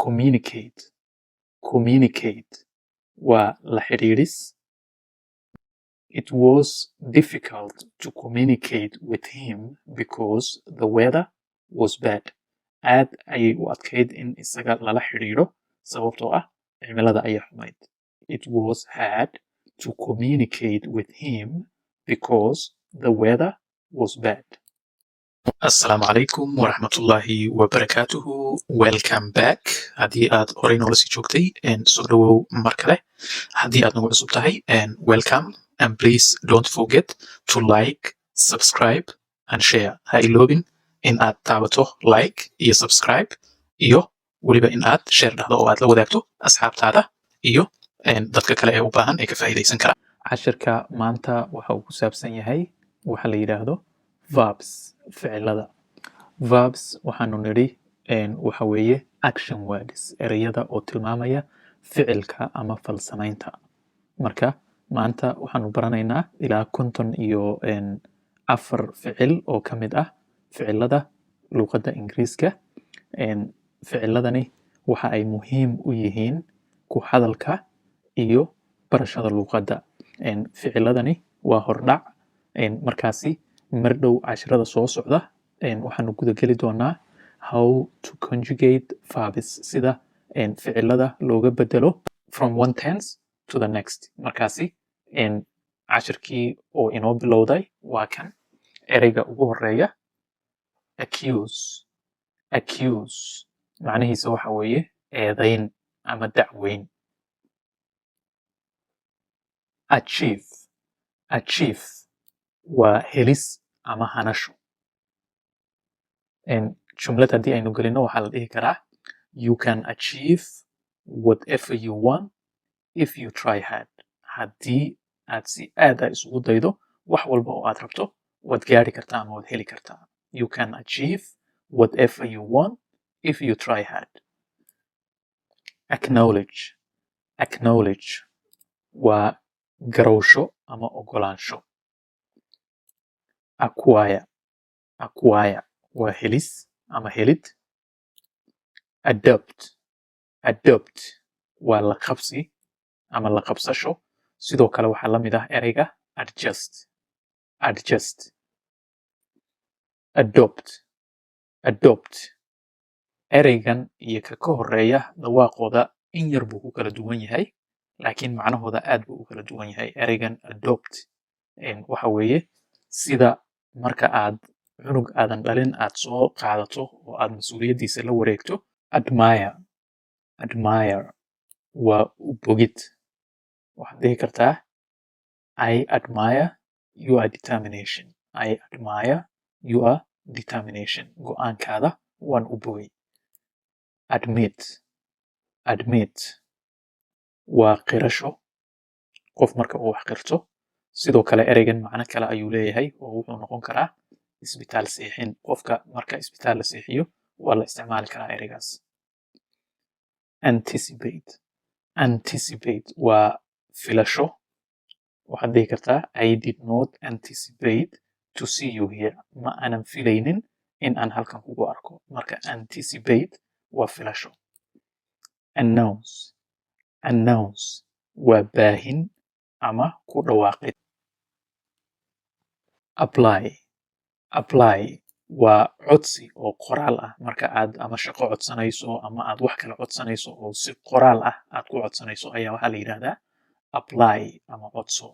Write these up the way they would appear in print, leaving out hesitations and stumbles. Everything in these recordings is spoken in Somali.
Communicate, communicate waa la xidhiidhis. It was difficult to communicate with him because the weather was bad. Aad ayay u adkayd in isaga lala xidhiidho sababtoo ah cimilada ayaa xumayd. It was hard to communicate with him because the weather was bad. Asalaamu calaykum waraxmatullaahi wabarakaatuhu. Welcome back. Haddii aad horey noola sii joogtay, soo dhawow mar kale. Haddii aad nagu cusub tahay, welcome, and please don't forget to like, subscribe and share. Ha iloobin in aad taabato like iyo subscribe iyo weliba in aad share dhahdo oo aad la wadaagto asxaabtaada iyo dadka kale ee u baahan ee ka faa'iidaysan kara. Cashirka maanta waxa uu ku saabsan yahay waxa la yidhaahdo verbs, ficilada. Verbs waxaanu nidhi waxa weeye action words, ereyada oo tilmaamaya ficilka ama falsamaynta. Marka maanta waxaanu baranaynaa ilaa 54 ficil oo ka mid ah ficilada luqadda Ingiriiska. Ficiladani waxa ay muhiim u yihiin ku hadalka iyo barashada luqadda. Ficiladani waa hordhac. Markaasi mar dhow cashirada soo socda waxaanu guda geli doonaa how to conjugate verbs, sida ficilada looga bedelo from one tense to the next. Markaasi cashirkii oo inoo bilowday waa kan. Ereyga ugu horeeya, accuse. Accuse macnihiisa waxa weeye eedayn ama dacweyn. Achieve. Achieve waa helis ama hanasho. Jumlad haddii aynu gelino, waxaa la dhihi karaa: "You can achieve whatever you want if you try hard." Haddii aad si aad ah isugu daydo, wax walba oo aad rabto waad gaari kartaa ama waad heli kartaa. You can achieve whatever you want if you try hard. Acknowledge. Acknowledge waa garowsho ama ogolaansho. Acquire. Acquire waa helis ama helid. Adopt. Adopt waa la qabsi ama la qabsasho. Sidoo kale waxaa la mid ah ereyga adjust. Adjust. Adopt. Adopt, ereygan iyo ka ka horeeya dhawaaqooda in yar buu ku kala duwan yahay, laakiin macnahooda aad buu u kala duwan yahay. Ereygan adopt waxa weeye sida marka aad cunug aadan dhalin aad soo qaadato oo aad mas-uuliyaddiisa la wareegto. Admire. Admire waa u bogid. Waxaad dhihi kartaa: "I admire your determination." I admire your determination. Go-aankaada waan u bogay. Admit. Admit waa qirasho, qof marka uu wax qirto. Sidoo kale ereygan macno kale ayuu leeyahay oo wuxuu noqon karaa isbitaal seexin. Qofka marka isbitaal la seexiyo waa la isticmaali karaa ereygaas. Anticipate. Anticipate waa filasho. Waxaad dhihi kartaa: "I did not anticipate to see you here." Ma aanan filaynin in aan halkan kugu arko. Marka anticipate waa filasho. Announce. Announce waa baahin ama ku dhawaaqid. Apply. Apply waa codsi oo qoraal ah. Marka aad ama shaqo codsanayso ama aad wax kale codsanayso oo si qoraal ah aad ku codsanayso ayaa waxaa la yidhahdaa apply ama codso.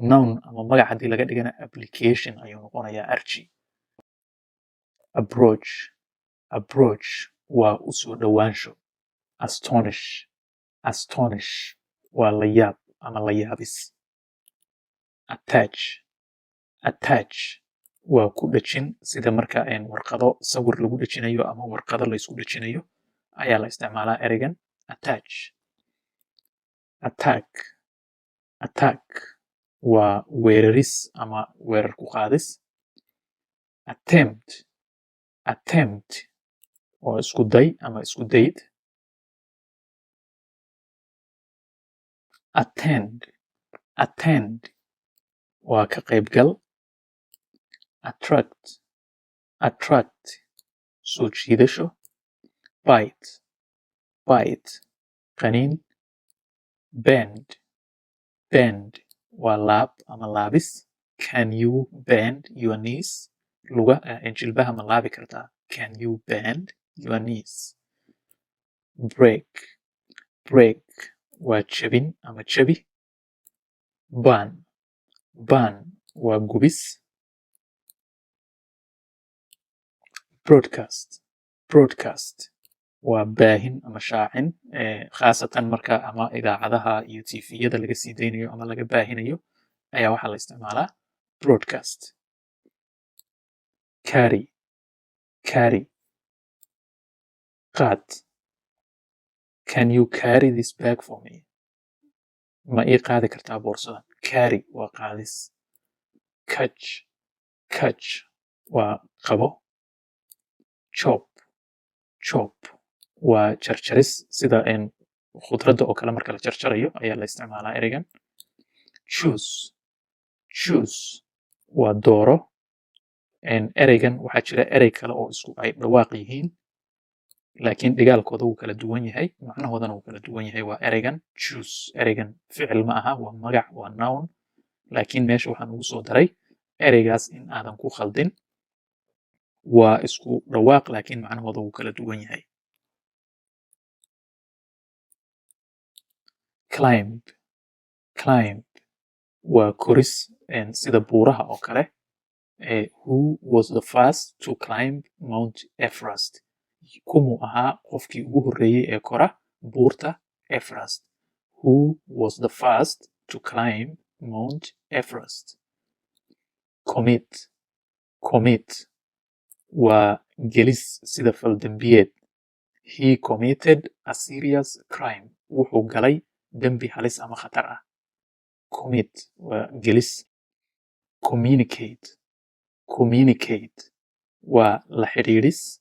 Noun ama magac haddii laga dhigana, application ayuu noqonayaa, arji. Approach. Approach waa u soo dhowaansho. Astonish. Astonish waa la yaab ama la yaabis. Attach. Attach waa ku dhejin, sida marka warqado sawir lagu dhejinayo ama warqado la isku dhejinayo ayaa la isticmaalaa ereygan attach. Attack. Attack waa weeraris ama weerar ku qaadis. Attempt. Attempt waa isku day ama isku dayd. Attend. Attend waa ka qaybgal. Attract. Attract, soo jiidasho. Bite, bite, qaniin. Bend, bend waa laab ama laabis. Can you bend your knees? Luga jilbaha ma laabi kartaa? Can you bend your knees? Break, break waa jebin ama jebi. Burn, burn waa gubis. Broadcast, broadcast waa baahin ama shaacin, khaasatan marka ama idaacadaha iyo TV-yada laga sii daynayo ama laga baahinayo ayaa waxaa la isticmaalaa broadcast. Carry, carry, qaad. Can you carry this bag for me? Ma ii qaadi kartaa boorsadan? Carry waa qaadis. Catch, catch waa qabo. Chop, chop waa jarjaris, sida khudradda oo kale marka la jarjarayo ayaa la isticmaalaa ereygan. Choose, choose waa dooro. Ereygan waxaa jira erey kale oo isku ay dhawaaq yihiin, laakiin dhigaalkooda wuu kala duwan yahay, macnahoodana wuu kala duwan yahay. Waa ereygan choose. Ereygan ficil ma aha, waa magac, waa noun, laakiin meesha waxaan ugu soo daray ereygaas in aadan ku khaldin. Waa isku dhawaaq, laakiin macnahooda wuu kala duwan yahay. Climb, climb waa koris, sida buuraha oo kale. Who was the first to climb Mount Everest? Kumuu ahaa qofkii ugu horreeyey ee kora buurta Everest? Who was the first to climb Mount Everest? Commit, commit waa gelis, sida faldembiyeed. He committed a serious crime. Wuxuu galay dembi halis ama khatar ah. Commit waa gelis. Communicate, communicate waa la xidhiidhis.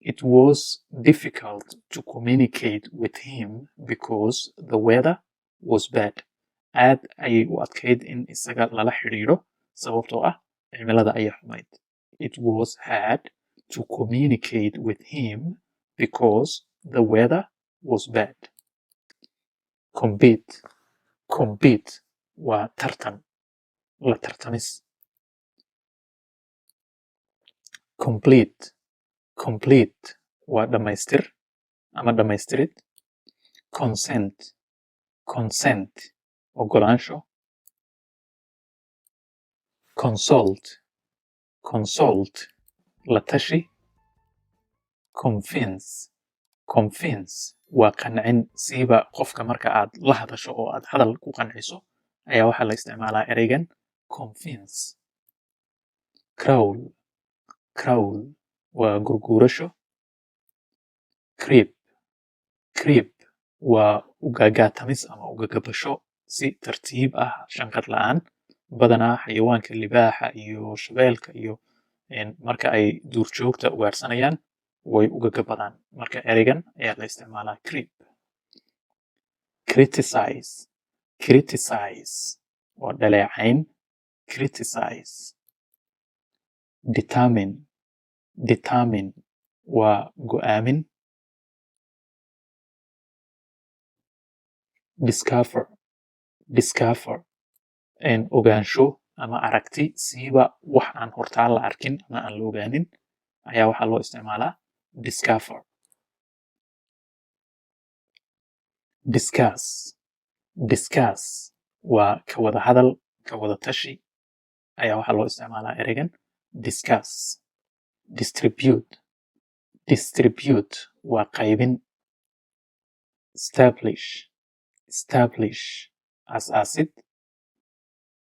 It was difficult to communicate with him because the weather was bad. Aad ayay u adkayd in isaga lala xidhiidho sababtoo ah cimilada ayaa xumayd. It was hard to communicate with him because the weather was bad. Compete, compete waa tartan, la tartamis. Complete, complete waa dhammaystir ama dhammaystirid. Consent, consent ogolaansho. Consult, consult la tashi. Convince, convince waa qancin, siiba qofka marka aad la hadasho oo aad hadal ku qanciso ayaa waxaa la isticmaalaa ereygan convince. Crawl, crawl waa gurguurasho. Creep, creep waa ugagaatamis ama ugagabasho si tartiib ah, shanqar la'aan. Badanaa xayawaanka libaaxa iyo shabeelka iyo marka ay duurjoogta ugaarsanayaan way ugagabadaan, marka ereygan ayaa la isticmaalaa, creep. Criticize, criticize waa dhaleecayn, criticize. Determine, determine waa go'aamin. Discover, discover ogaansho ama aragti, siiba wax aan hortaan la arkin ama aan la ogaanin ayaa waxaa loo isticmaalaa discover. Discuss, discuss waa ka wada hadal, ka wada tashi ayaa waxaa loo isticmaalaa ereygan discuss. Distribute, distribute waa qaybin. Establish, establish aas-aasid.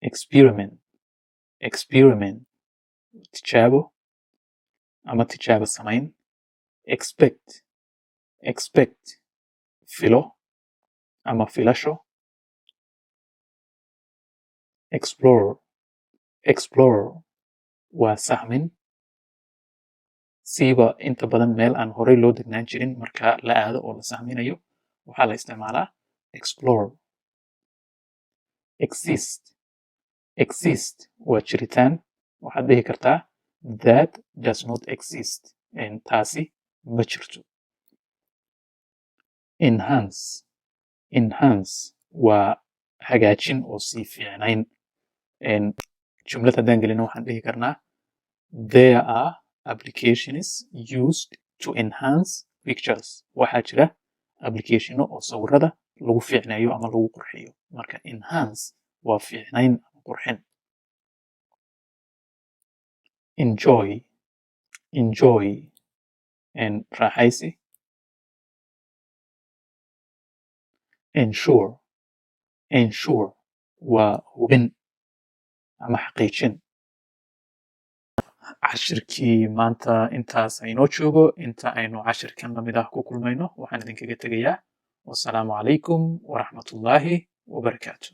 Experiment, experiment tijaabo ama tijaabo samayn. Expect, expect filo ama filasho. Explore, explore waa sahmin, siiba inta badan meel aan horey loo degnaan jirin marka la aado oo la sahminayo waxaa la isticmaalaa explore. Exist, exist waa jiritaan. Waxaad dhihi kartaa, "That does not exist." Taasi Ma jirto. Enhance. Enhance waa hagaajin oo sii fiicnayn. Jumlad haddaan gelino, waxaan dhihi karnaa: "There are applications used to enhance pictures." Waxaa jira applicationo oo sawirada lagu fiicneeyo ama lagu qurxiyo. Marka enhance waa fiicnayn ama qurxin. Enjoy. Enjoy, raaxaysi. Ensure. Ensure waa hubin ama xaqiijin. Cashirkii maanta intaas aynoo joogo. Inta aynu cashirkan lamid ah ku kulmayno, waxaan idinkaga tegayaa wasalaamu calaykum waraxmatullaahi wabarakaatu.